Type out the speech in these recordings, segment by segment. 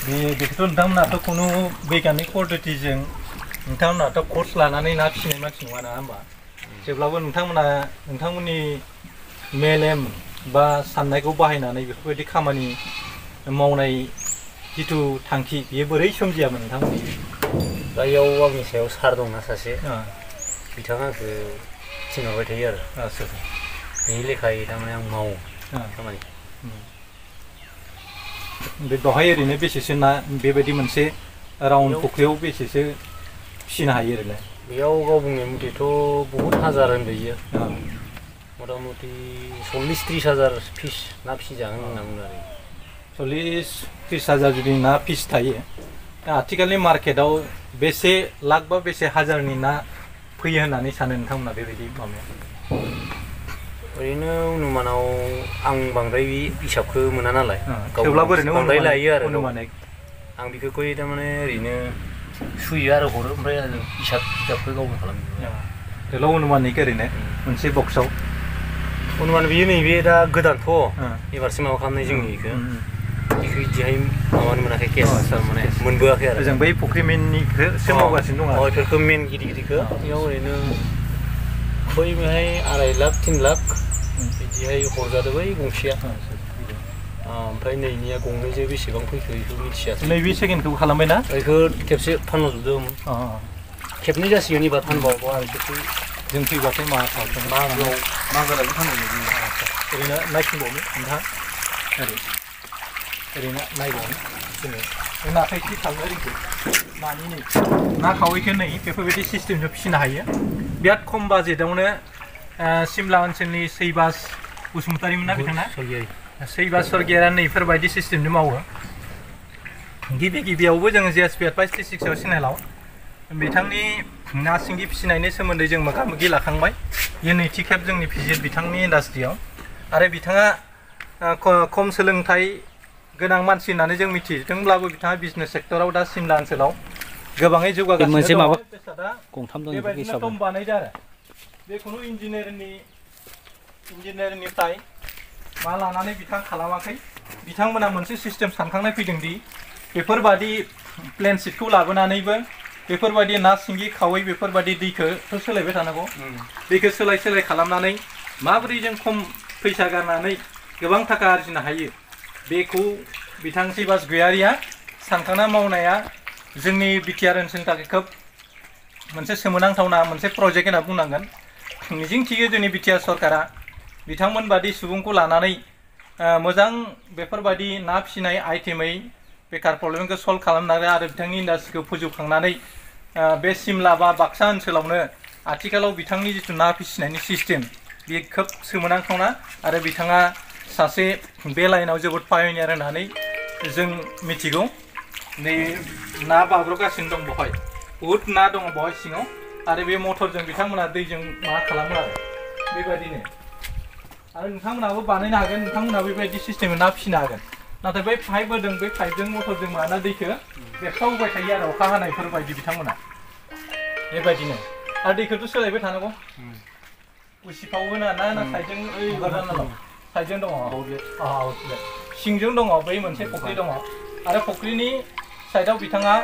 बेखौथ' नोंथांमोनाथ' खुनु बैग्यानिक पद्धतिजों नोंथांमोनाथ' कर्स लानानै ना फिसिनाय मानसि नङा ना होमबा जेब्लाबो नोंथांमोननि मेलेम बा साननायखौ बाहायनानै बेफोरबायदि खामानि मावनाय जिथु थांखि बेयो बोरै सोमजियामोन नोंथांमोननि दा इयाव आंनि सायाव सार दंना सासे बिथाङा आंखौ थिनहरबाय थायो आरो आच्छा बेनि लेखायै थारमाने आं मावो खामानि बेवहाय ओरैनो बेसेसो ना बेबायदि मोनसे राउन्ड फुख्रियाव बेसेसो फिसिनो हायो ओरैनो बेयाव गाव बुंनाय मथेथ' बहुत हाजार होनदों इयो मथा मथि 40-30 हाजार फिस ना फिसिजागोन होनना बुंदों आरो 40-30 हाजार जुदि ना फिस थायो आथिखालनि मार्केटआव बेसे लाख बा बेसे हाजारनि ना फैयो होननानै सानो नोंथांमोना बेबायदि माबायाव ओरैनो अनुमानाव आं बांद्राय हिसाबखौ मोना नालाय थेवब्लाबो ओरैनो बांद्राय लायो आरो आं बेफोरखौ थारमाने ओरैनो सुयो आरो हरो ओमफ्राय हिसाबखौ गावनो खालामो थेवब्लाबो अनुमानिक ओरैनो मोनसे बक्सआव अनुमान बेयो नैबे दा गोदानथ' एबारसो माबा खालामनाय जोंनि बेखौ बिदिहाय माबानो मोनाखै केस माने मोनबोआखै आरो जों बै फुख्रि मेननिखौसो मावगासिनो दं बेफोरखौ मेन गिदिर गिदिरखौ बेयाव ओरैनो बै बेहाय 2.5 लाख 3 लाख बिदिहाय हरजादों बै गंसेया ओमफ्राय नैनिया गंनैजों बेसेबां फैखो बेखौ मिथियासै नैबे सेकेन्डखौ खालामबाय ना बेखौ खेबसे फानहरजोबदों खेबनै जासिगोन एबार फानबावो आरो खेबसे जों फैबाथाय मागोआवबो फानहरजोबदों ओरैनो नायफिनबावनो नोंथाङा ओरैनो नायबावनो जोङो नाखौ एसे खालामनो रोंगौ नानि नै ना खावैखौ नै बेफोरबायदि सिस्टेमजों फिसिनो हायो बिराद खम बाजेटावनो सिमला ओनसोलनि सैबास बसुमतारिमोन ना बिथाङा सैबास सरगियारा नैफोरबायदि सिस्टेमजों मावो गिबियावबो जोङो JSP Advice 36आव सिनायलाव बिथांनि ना सिंगि फिसिनायनि सोमोन्दै जों मोगा मोगि लाखांबाय बेयो नैथि खेब जोंनि भिजिट बिथांनि इन्डास्ट्रियाव आरो बिथाङा खम सोलोंथाइ गोनां मानसि होननानै जों मिथिदोंब्लाबो बिथाङा बिजनेस सेक्टराव दा सिमला ओनसोलाव गोबाङै जौगागासिनो दङ बेसादा बेबायदिनो टम बानायदों आरो बे खुनु इन्जिनियारनिफ्राय मा लानानै बिथां खालामाखै बिथांमोना मोनसे सिस्टेम सानखांनाय फैदों दि बेफोरबादि प्लेन शीटखौ लाबोनानैबो बेफोरबायदि ना सिंगि खावै बेफोरबायदि दैखौथ' सोलायबाय थानांगौ दैखौ सोलाय खालामनानै माबोरै जों खम फैसा गारनानै गोबां थाखा आरजिनो हायो बेखौ बिथां सैबास गयारिया सानखांना मावनाया जोंनि बिटिआर ओनसोलनि थाखाय खोब मोनसे सोमोनांथावना मोनसे प्रजेक्ट होनना बुंनांगोन मिजिंथियो जोंनि बिटिआर सरकारा बिथांमोन बादि सुबुंखौ लानानै मोजां बेफोरबायदि ना फिसिनाय आइटेमै बेकार प्रब्लेमखौ सल्भ खालामनानै आरो बिथांनि इन्डास्ट्रिखौ फोजौखांनानै बे सिमला बा बाक्सा ओनसोलावनो आथिखालाव बिथांनि जिथु ना फिसिनायनि सिस्टेम बे खोब सोमोनांथावना आरो बिथाङा सासे बे लाइनाव जोबोद पायनियार होननानै जों मिथिगौ नै ना बाब्रबगासिनो दं बेवहाय बहुद ना दङ बेवहाय सिङाव आरो बे मटरजों बिथांमोना दैजों मा खालामो आरो बेबायदिनो आरो नोंथांमोनाबो बानायनो हागोन नोंथांमोना बेबायदि सिस्टेमै ना फिसिनो हागोन नाथाय बै पाइप होदों बै पाइपजों मटरजों माना दैखौ बेरखावबाय थायो आरो अखा हानायफोर बायदि बिथांमोना बेबायदिनो आरो दैखौथ' सोलायबाय थानांगौ उसिफावो ना साइडजों हगारनांगौ साइडजों दङ आउटलेट सिंजों दङ बै मोनसे फुख्रि दङ आरो फुख्रिनि साइडआव बिथाङा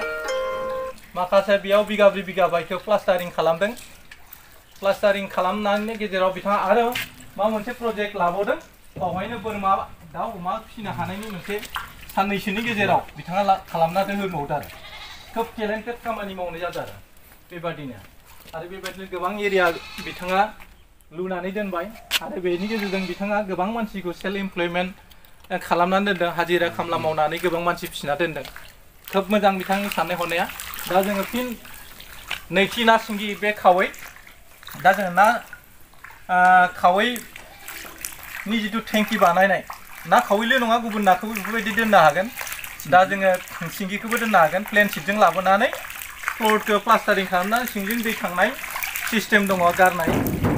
माखासे बेयाव बिगाब्रै बिगाबायखौ प्लास्टारिं खालामदों प्लास्टारिं खालामनायनि गेजेराव बिथाङा आरो मा मोनसे प्रजेक्ट लाबावदों बावहायनो बोरमा दाउ अमा फिसिनो हानायनि मोनसे साननैसोनि गेजेराव बिथाङा खालामना दोनहोबावदों आरो खोब टेलेन्टेड खामानि मावनाय जादों आरो बेबादिनो गोबां एरिया बिथाङा लुनानै दोनबाय आरो बेनि गेजेरजों बिथाङा गोबां मानसिखौ सेल्फ इमप्लयमेन्ट खालामनानै दोनदों हाजिरा खामला मावनानै गोबां मानसि फिसिना दोनदों खोब मोजां बिथांनि साननाय हनाया दा जोङो फिन नैथि ना सिंगि बे खावै दा जोङो ना खावैनि जिथु टेंकि बानायनाय ना खावैल' नङा गुबुन नाखौबो बेफोरबायदि दोननो हागोन दा जोङो सिंगिखौबो दोननो हागोन प्लेन शीटजों लाबोनानै फ्लरखौ प्लास्टारिं खालामनानै सिंजों दै थांनाय सिस्टेम दङ गारनाय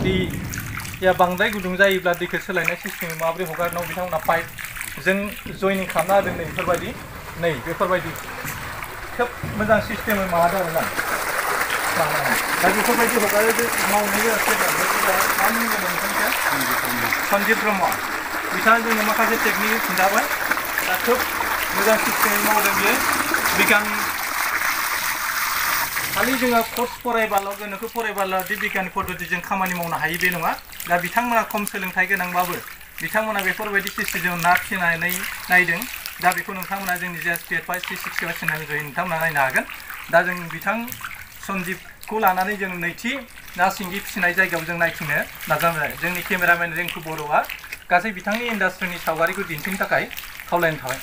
दैया बांद्राय गुदुं जायोब्ला दैखौ सोलायनाय सिस्टेम माबोरै हगारनांगौ बिथांमोना पाइपजों जयनिं खालामना होदों नै बेफोरबायदि खोब मोजां सिस्टेमै माबादों आरोना दा बेफोरबायदि हगारो मावनाय सन्जिब ब्रह्म बिथाङा जोंनो माखासे टेकनिक खिन्थाबाय दा खोब मोजां सिस्टेमै मावदों बियो बिगियान खालि जोङो कर्स फरायबाल' गोनोखो फरायबाल' दि बिगियाननि पद्धतिजों खामानि मावनो हायो बे नङा दा बिथांमोना खम सोलोंथाइ गोनांबाबो बिथांमोना बेफोरबायदि सिस्टेमजों ना फिसिनानै नायदों दा बेखौ नोंथांमोना जोंनि JSPF 360 चेनेल जयै नोंथांमोना नायनो हागोन दा जों बिथां सन्जीबखौ लानानै जों नैथि ना सिंगि फिसिनाय जायगायाव जों नायथिंनो नाजाबाय जोंनि केमेरामेन रिंकु बर'आ गासै बिथांनि इन्डास्ट्रिनि सावगारिखौ दिन्थिनो थाखाय खावलायनाय थाबाय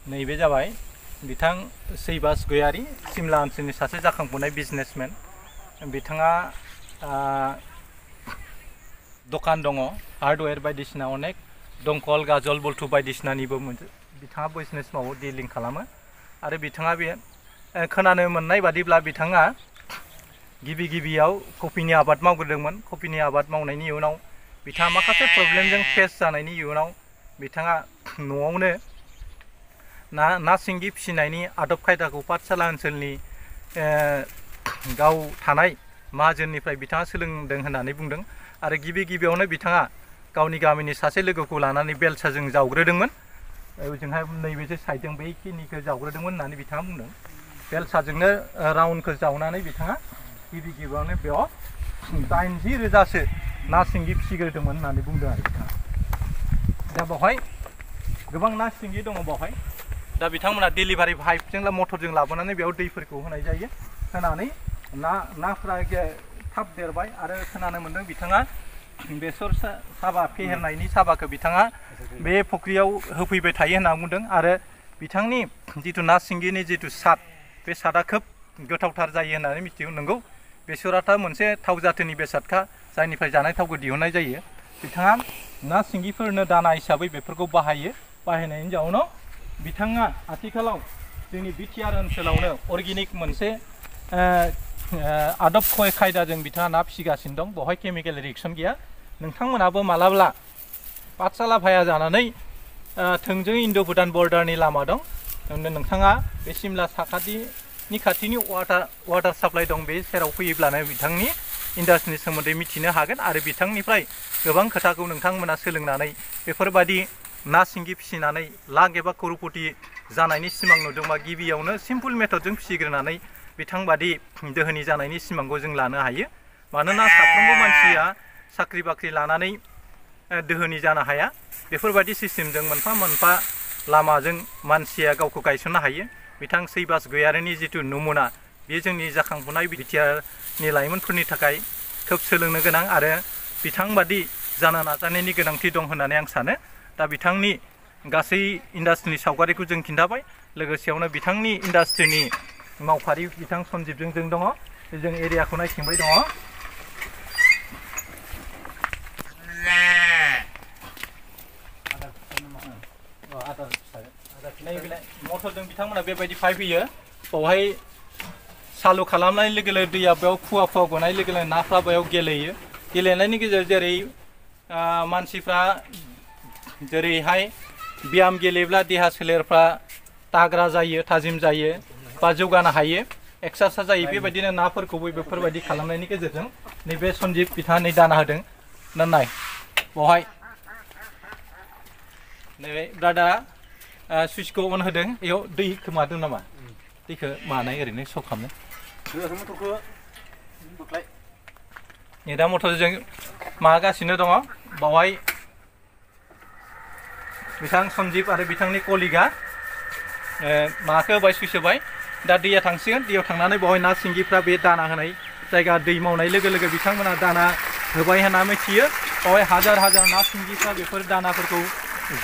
नैबे जाबाय बिथां सैबास गयारी सिमला ओनसोलनि सासे जाखांफुनाय बिजनेसमेन बिथाङा दखान दङ हार्डवेयर बायदिसिना अनेक दंखल गाजल बल्थु बायदिसिनानिबो बिथाङा बिजनेस मावो डिलिं खालामो आरो बिथाङा बे खोनानो मोननाय बादिब्ला बिथाङा गिबियाव कफिनि आबाद मावग्रोदोंमोन कफिनि आबाद मावनायनि उनाव बिथाङा माखासे प्रब्लेमजों फेस जानायनि उनाव बिथाङा न'आवनो ना सिंगि फिसिनायनि आदब खायदाखौ पाठशाला ओनसोलनि गाव थानाय माहाजोननिफ्राय बिथाङा सोलोंदों होननानै बुंदों आरो गिबियावनो बिथाङा गावनि गामिनि सासे लोगोखौ लानानै बेलसाजों जावग्रोदोंमोन ओजोंहाय नैबे साइडजों बेखिनिखौ जावग्रोदोंमोन होननानै बिथाङा बुंदों बेलसाजोंनो राउन्डखौ जावनानै बिथाङा गिबियावनो बेयाव 80,000सो ना सिंगि फिसिग्रोदोंमोन होननानै बुंदों आरो बिथाङा दा बेवहाय गोबां ना सिंगि दङ बेवहाय दा बिथांमोना डेलिभारि पाइपजों मटरजों लाबोनानै बेयाव दैफोरखौ होनाय जायो होनानै नाफोरा थाब देरबाय आरो खोनानो मोन्दों बिथाङा बेसर साबा फेहेरनायनि साबाखौ बिथाङा बे फुख्रियाव होफैबाय थायो होनना बुंदों आरो बिथांनि जिथु ना सिंगिनि जिथु साद बे सादा खोब गोथावथार जायो होननानै मिथियो नंगौ बेसराथ' मोनसे थाव जाथोनि बेसादखा जायनिफ्राय जानाय थावखौ दिहुननाय जायो बिथाङा ना सिंगिफोरनो दाना हिसाबै बेफोरखौ बाहायनायनि जाउनाव बिथाङा आथिखालाव जोंनि बिटिआर ओनसोलावनो अर्गेनिक मोनसे आदब खायदाजों बिथाङा ना फिसिगासिनो दं बेवहाय केमिकेल रिएक्सन गैया नोंथांमोनाबो मालाब्ला पाठशाला भाया जानानै थोंजों इन्ड' भुटान बर्डारनि लामा दं नोंथाङा बे सिमला साखाथिनि खाथिनि वाटार साप्लाइ दं बे सेराव फैयोब्लानो बिथांनि इन्डास्ट्रिनि सोमोन्दै मिथिनो हागोन आरो बिथांनिफ्राय गोबां खोथाखौ नोंथांमोना सोलोंनानै बेफोरबादि ना सिंगि फिसिनानै लाख एबा करोड़पति जानायनि सिमां नुदोंबा गिबियावनो सिम्पल मेथडजों फिसिग्रोनानै बिथांबादि दोहोनि जानायनि सिमांखौ जों लानो हायो मानोना साफ्रोमबो मानसिया साख्रि बाख्रि लानानै दोहोनि जानो हाया बेफोरबायदि सिस्टेमजों मोनफा मोनफा लामाजों मानसिया गावखौ गायसननो हायो बिथां सैबास गयारीनि जिथु नमुना बेयो जोंनि जाखांफुनाय बिटिआरनि लाइमोनफोरनि थाखाय खोब सोलोंनो गोनां आरो बिथांबादि जानो नाजानायनि गोनांथि दं होननानै आं सानो दा बिथांनि गासै इन्डास्ट्रिनि सावगारिखौ जों खिन्थाबाय लोगोसेयावनो बिथांनि इन्डास्ट्रिनि मावफारि बिथां सन्जीबजों जों दङ जों एरियाखौ नायथिंबाय दङ मटरजों बिथांमोना बेबायदि पाइप होयो बावहाय चालु खालामनाय लोगो लोगो दैया बेयाव खुवा गनाय लोगो लोगो नाफ्रा बेयाव गेलेयो गेलेनायनि गेजेरजों जेरै मानसिफ्रा जेरैहाय ब्याम गेलेब्ला देहा सोलेरफ्रा ताग्रा जायो थाजिम जायो बा जौगानो हायो एक्सारसाइज जायो बेबायदिनो नाफोरखौबो बेफोरबायदि खालामनायनि गेजेरजों नैबे सन्जीब बिथाङा नै दाना होदों नाय बेवहाय नैबे ब्रादारा सुइचखौ अन होदों बेयाव दै खोमादों नामा दैखौ मानाय ओरैनो सक खालामनो नै दा मटरजों मागासिनो दङ बावहाय बिथां सन्जीब आरो बिथांनि कलिगा माखौ होबाय सुइच होबाय दा दैया थांसिगोन दैयाव थांनानै बेवहाय ना सिंगिफ्रा बे दाना होनाय जायगा दै मावनाय लोगो लोगो बिथांमोना दाना होबाय होनना मिथियो बेवहाय हाजार हाजार ना सिंगिफ्रा बेफोर दानाफोरखौ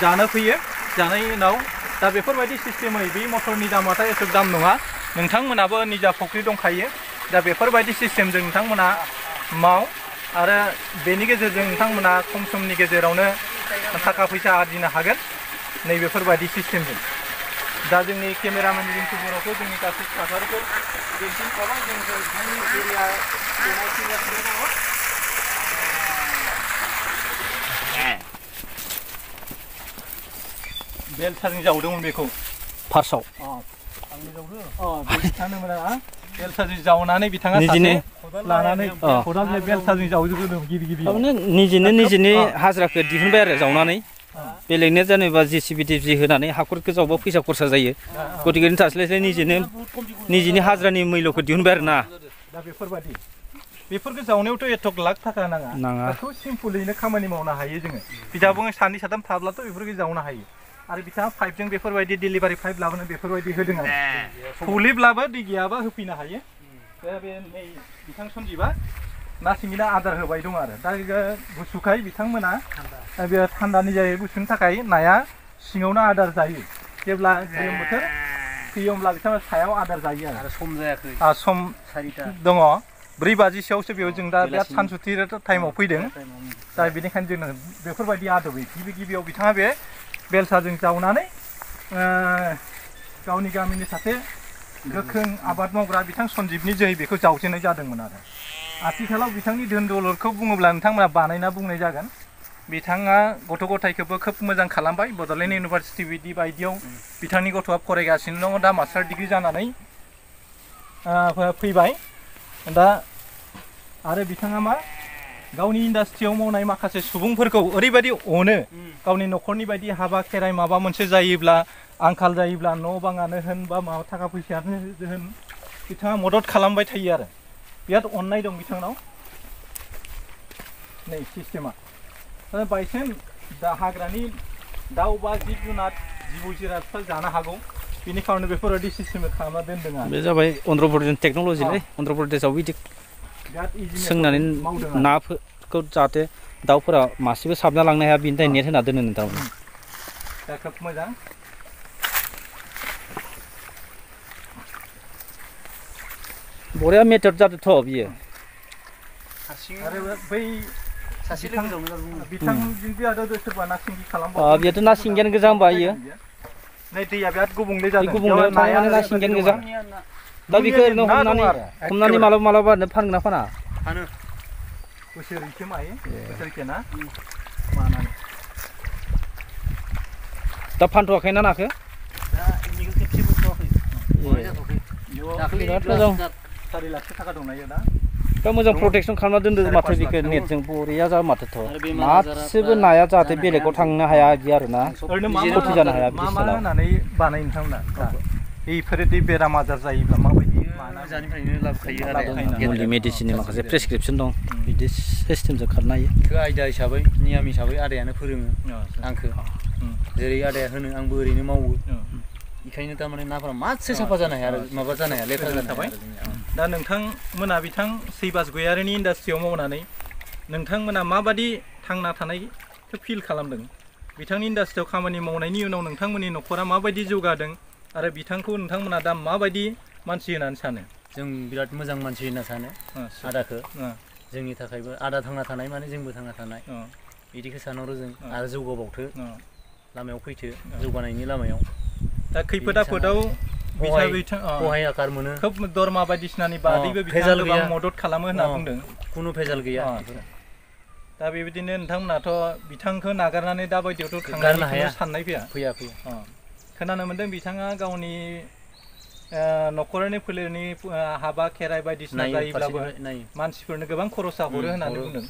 जानो फैयो जानायनि उनाव दा बेफोरबायदि सिस्टेमै बे मटरनि दामाथ' एथ' दाम नङा नोंथांमोनाबो निजा फुख्रि दंखायो दा बेफोरबायदि सिस्टेमजों नोंथांमोना माव आरो बेनि गेजेरजों नोंथांमोना खम समनि गेजेरावनो थाखा फैसा आरजिनो हागोन नैबेफोरबायदि सिस्टेमजों दा जोंनि केमेरामेन रिंकु बर'खौ जोंनि गासै थासारिखौ दिन्थिखाबाय जों बिथांनि एरिया देनायथिंगासिनो दङ बेलसाजों जावदोंमोन बेखौ फार्स्टआव आंनि जावदो बिथांनो मोना बेलसाजों जावनानै बिथाङा सासे लानानै खदालजों बेलसाजों जावजोबदों गिबि गिबि थारमाने निजेनि हाजिराखौ दिहुनबाय आरो जावनानै बेलेगनो जेनेबा जेसिबि टिसि होनानै हाखरखौ जावबा फैसा खरसा जायो गतिके थास्लायस्लाय निजेनि हाजिरानि मुल्यखौ दिहुनबाय आरो ना दा बेफोरखौ जावनायावथ' एथ' लाख थाखा नाङा बेखौ सिम्पलैनो खामानि मावनो हायो जोङो बिदाबो सानै साथाम थाब्लाथ' बेफोरखौ जावनो हायो आरो बिथाङा पाइपजों बेफोरबायदि डेलिभारि पाइप लाबोनो बेफोरबायदि होदों आरो थौलेब्लाबो दै गैयाबा होफैनो हायो दा बे नै बिथां सन्दिबा ना सिंगिना आदार होबाय दं आरो दा गुसुखाय बिथांमोना बे थान्दानि जायो गुसुनि थाखाय नाया सिङावनो आदार जायो जेब्ला गोलोम बोथोर फैयो होमब्ला बिथांमोना सायाव आदार जायो आरो सम जायाखै सम दङ 4 बाजिसोआवसो बेयाव जों दा बिराद सानसुथि टाइमाव फैदों दा बेनिखायनो जोङो बेफोरबायदि आदबै गिबियाव बिथाङा बे बेलसाजों जावनानै गावनि गामिनि सासे गोख्रों आबाद मावग्रा बिथां सन्जिबनि जोहै बेखौ जावजेननाय जादोंमोन आरो आथिखालाव बिथांनि धोन दौलतखौ बुङोब्ला नोंथांमोना बानायना बुंनाय जागोन बिथाङा गथ' गथायखौबो खोब मोजां खालामबाय बड'लेण्ड इउनिभारसिटि बिदि बायदियाव बिथांनि गथ'आ फरायगासिनो दङ दा मास्टार डिग्री जानानै फैबाय दा आरो बिथाङा मा गावनि इन्डास्ट्रियाव मावनाय माखासे सुबुंफोरखौ ओरैबायदि अनो गावनि न'खरनि बायदि हाबा खेराइ माबा मोनसे जायोब्ला आंखाल जायोब्ला न' बाङानो होन बा माबा थाखा फैसायानो होन बिथाङा मदद खालामबाय थायो आरो बिराद अननाय दं बिथांनाव नै सिस्टेमा बायचान्स दा हाग्रानि दाउ बा जिब जुनार जिबौ जिरादफोर जानो हागौ बेनि खार'नै बेफोरबायदि सिस्टेम खालामना दोनदों आरो बे जाबाय अन्ध्र प्रदेश टेक्न'लजिलै अन्ध्र प्रदेशआव बिदि सोंनानै नाफोरखौ जाहाथे दाउफोरा मासेबो साबना लांनो हाया बिनि थाखाय नेट होना दोनो नोंथां दा खोब मोजां बरिया मेथड जादोंथ' बियो आरो बै बिथांजोंबो आरो सोरबा ना सिंगि खालामबावो बेथ' ना सिंगियानो गोजा होमबा इयो नै दैया बिराद गुबुंले जादों गुबुंले थारमाने ना सिंगियानो गोजा दा बेखौ ओरैनो हमनानै मालाबा फानगोन ना फाना फानो बोसोरैसो मायो बोसोरैसो ना मानानै दा फानथ'वाखैना नाखौ दा इनिखौ खेबसेबो थ'वाखै जाथ'वाखै दाख्लै 4 लाखसो थाखा दंना इयो दा दा मोजां प्रटेक्सन खालामना दोनदो माथो बेखौ नेटजों बरिया जा माथोथ' मासेबो नाया जाहाथे बेलेगाव थांनो हाया बिदि आरोना खथि जानो हाया मा होननानै बानाय नोंथांमोना बेफोरदि बेराम आजार जायोब्ला माबायदि गोजाननिफ्रायनो लाबोखायो आरो मुलि मेडिसिननि माखासे प्रेसक्रिपसन दं बिदि सिस्टेमजों खारनो हायो बेखौ आयदा हिसाबै नियम हिसाबै आदायानो फोरोङो आंखौ जेरै आदाया होनो आंबो ओरैनो मावो बेखायनो थारमाने नाफोरा मासे साफा जानो हाया आरो माबा जानो हाया लेथ्रा जानो हाया दा नोंथांमोना बिथां सैबास गयारिनि इन्डास्ट्रियाव मावनानै नोंथांमोना माबादि थांना थानायखौ फिल खालामदों बिथांनि इन्डास्ट्रियाव खामानि मावनायनि उनाव नोंथांमोननि न'खरा माबायदि जौगादों आरो बिथांखौ नोंथांमोना दा माबायदि मानसि होननानै सानो जों बिराद मोजां मानसि होनना सानो आदाखौ जोंनि थाखायबो आदा थांना थानाय माने जोंबो थांना थानाय बिदिखौ सानहरो जों आरो जौगाबावथो लामायाव फैथो जौगानायनि लामायाव दा खैफोद आफोदाव सहाय आकार मोनो खोब दरमा बायदिसिनानि बादैबो भेजाल गैया मदद खालामो होनना बुंदों खुनु भेजाल गैया दा बेबायदिनो नोंथांमोनाथ' बिथांखौ नागारनानै दा बायदियावथ' थांनो हाया साननाय फैया खोनानो मोन्दों बिथाङा गावनि न'खरनि फोलेरनि हाबा खेराइ बायदिसिना जायोब्लाबो मानसिफोरनो गोबां खरसा हरो होननानै बुंदों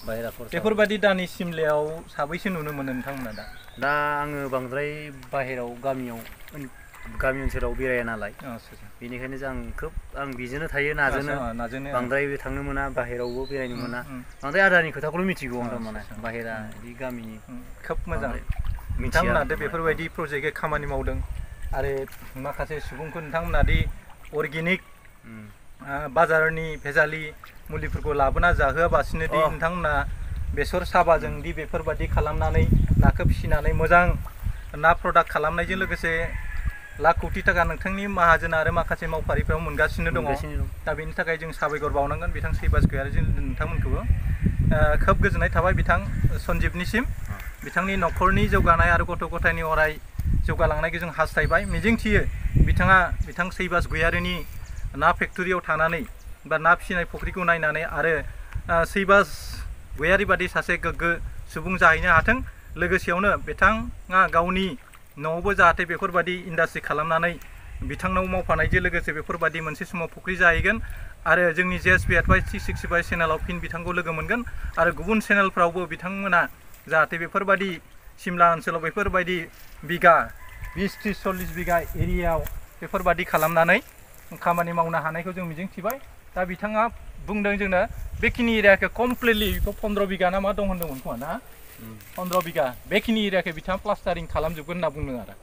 बेफोरबायदि दानि सिमलायाव साबैसे नुनो मोनो नोंथांमोना दा आङो बांद्राय बाहेराव गामि ओनसोलाव बेराया नालाय बेनिखायनो आं बिजोंनो थायो नाजोंनो बांद्राय थांनो मोना बाहेरावबो बेरायनो मोना बांद्राय आदानि खोथाखौल' मिथिगौ आं थारमाने बाहेरा बिदि गामिनि खोब मोजां बिथांमोना बेफोरबायदि प्रजेक्टै खामानि मावदों आरो माखासे सुबुंखौ नोंथांमोना दि अर्गेनिक बाजारनि भेजालि मुलिफोरखौ लाबोना जाहोआबासिनो दि नोंथांमोना बेसर साबाजों दि बेफोरबादि खालामनानै नाखौ फिसिनानै मोजां ना प्रडाक्ट खालामनायजों लोगोसे लाख कोटि थाखा नोंथांनि माहाजोन आरो माखासे मावफारिफ्राव मोनगासिनो दङ दा बेनि थाखाय जों साबायखर बावनांगोन बिथां सैबास गयारीजों नोंथांमोनखौबो खोब गोजोननाय थाबाय बिथां सन्जीबनिसिम बिथांनि न'खरनि जौगानाय आरो गथ' गथायनि अराय जौगालांनायखौ जों हास्थायबाय मिजिंथियो बिथां सैबास गयारीनि ना फेक्टरियाव थानानै बा ना फिसिनाय फुख्रिखौ नायनानै आरो सैबास गयारी बादि सासे गोग्गो सुबुं जाहैनो हाथों लोगोसेयावनो बिथाङा गावनि न'आवबो जाहाथे बेफोरबादि इन्डास्ट्रि खालामनानै बिथांनाव मावफानायजों लोगोसे बेफोरबादि मोनसे समाव फुख्रि जाहैगोन आरो जोंनि JSP Advice 365 चेनेलाव फिन बिथांखौ लोगो मोनगोन आरो गुबुन चेनेलफ्रावबो बिथांमोना जाहाथे बेफोरबादि सिमला ओनसोलाव बेफोरबायदि बिगा 20-30-40 बिगा एरियायाव बेफोरबादि खालामनानै खामानि मावनो हानायखौ जों मिजिंथिबाय दा बिथाङा बुंदों जोंनो बेखिनि एरियाखौ कमप्लिटलि 15 बिगा ना मा दं होनदोंमोन खोमा ना 15 बिगा बेखिनि एरियाखौ बिथाङा प्लास्टारिं खालामजोबगोन होनना बुंदों आरो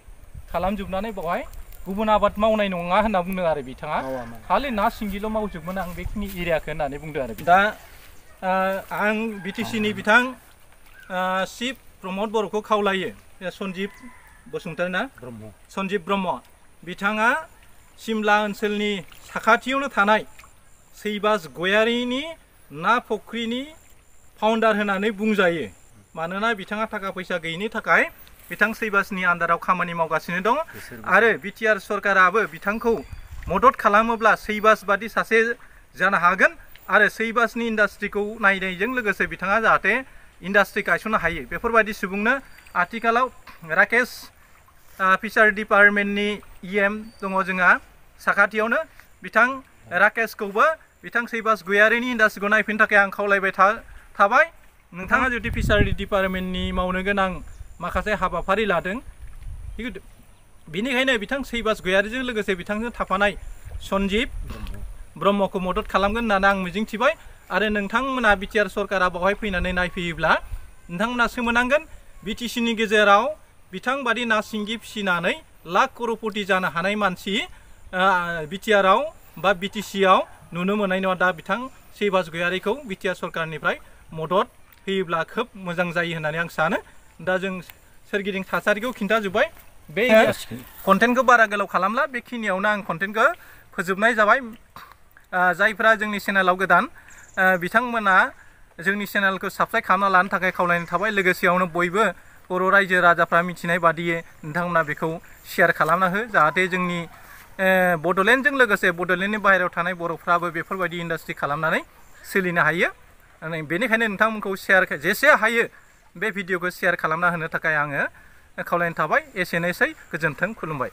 खालामजोबनानै बेवहाय गुबुन आबाद मावनाय नङा होनना बुंदों आरो बिथाङा खालि ना सिंगिल' मावजोबगोन आं बेखिनि एरियाखौ होननानै बुंदों आरो दा आं BTCनि बिथां चिफ प्रमद बर'खौ खावलायो सन्जीब बसुमतारी ना सन्जीब ब्रह्म बिथाङा सिमला ओनसोलनि साखाथियावनो थानाय सैबास गयारीनि ना फुख्रिनि फाउन्डार होननानै बुंजायो मानोना बिथाङा थाखा फैसा गैयिनि थाखाय बिथां सैबासनि आन्दाराव खामानि मावगासिनो दं आरो BTR सरकाराबो बिथांखौ मदद खालामोब्ला सैबास बादि सासे जानो हागोन आरो सैबासनि इन्डास्ट्रिखौ नायनायजों लोगोसे बिथाङा जाहाथे इन्डास्ट्रि गायसननो हायो बेफोरबायदि सुबुंनो आथिखालाव राकेश फिसारि डिपार्टमेन्टनि EM दङ जोंहा साखाथियावनो बिथां राकेशखौबो बिथां सैबास गयारीनि इन्डास्ट्रिखौ नायफिननो थाखाय आं खावलायबाय थाबाय नोंथाङा जुदि फिसारि डिपार्टमेन्टनि मावनो गोनां माखासे हाबाफारि लादों बेनिखायनो बिथां सैबास गयारीजों लोगोसे बिथांजों थाफानाय सन्जीब ब्रह्मखौ मदद खालामगोन होननानै आं मिजिंथिबाय आरो नोंथांमोना BTR सरकारा बेवहाय फैनानै नायफैयोब्ला नोंथांमोना सोमोनांगोन BTCनि गेजेराव बिथांबादि ना सिंगि फिसिनानै लाख करोड़पति जानो हानाय मानसि BTRआव बा BTCआव नुनो मोननाय नङा दा बिथां सैबास गयारीखौ BTR सरकारनिफ्राय मदद होयोब्ला खोब मोजां जायो होननानै आं सानो दा जों सोरगिदिं थासारिखौ खिन्थाजोब्बाय बे कन्टेन्टखौ बारा गोलाव खालामला बेखिनियावनो आं कन्टेन्टखौ फोजोबनाय जाबाय जायफ्रा जोंनि चेनेलाव गोदान बिथांमोना जोंनि चेनेलखौ साबस्क्राइब खालामना लानो थाखाय खावलायनाय थाबाय लोगोसेयावनो बयबो बर' रायजो राजाफ्रा मिथिनाय बादियै नोंथांमोना बेखौ शेयार खालामना हो जाहाथे जोंनि बड'लेण्डजों लोगोसे बड'लेण्डनि बाहेरायाव थानाय बर'फ्राबो बेफोरबायदि इन्डास्ट्रि खालामनानै सोलिनो हायो बेनिखायनो नोंथांमोनखौ शेयार जेसे हायो बे भिडिअखौ शेयार खालामना होनो थाखाय आङो खावलायनाय थाबाय एसेनोसै गोजोन्थों खुलुमबाय